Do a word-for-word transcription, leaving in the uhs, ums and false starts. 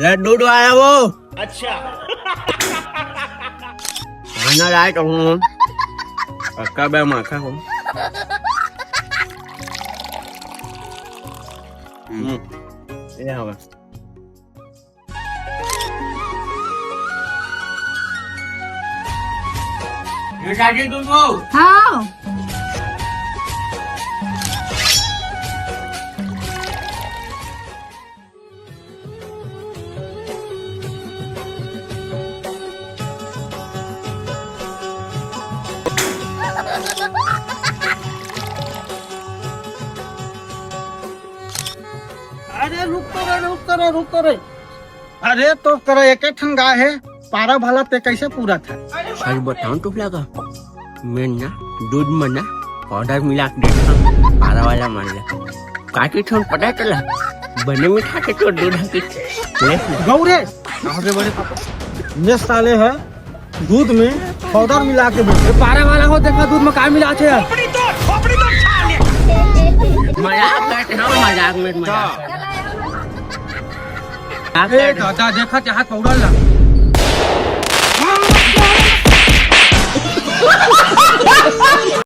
दूध वाला वो। अच्छा। खाना लाए तो हूँ। पक्का बे माखा हूँ। हम्म। ये हवा। ये काकी तुमको। हाँ। अरे रुक तो रे, रुक तो रे, रुक तो रे। अरे तो करा एक ठन गाय हे, पारा भला ते कैसे पूरा था? सही बताऊं तो लगा, मैं ना दूध में ना पाउडर मिला के देता हूँ, पारा वाला मान ले। काकी ठन पता चला, बने मिठा के तो दूध है कि ले। गौरे, कहाँ से बड़े पापा? ये साले है, दूध में पाउडर मिला के बेचे। पारा वाला हो, देखा दूध में का मिला थे। मजाक करते हो, मजाक में मजाक। ए दादा, देखा चाहत पाउडर ला।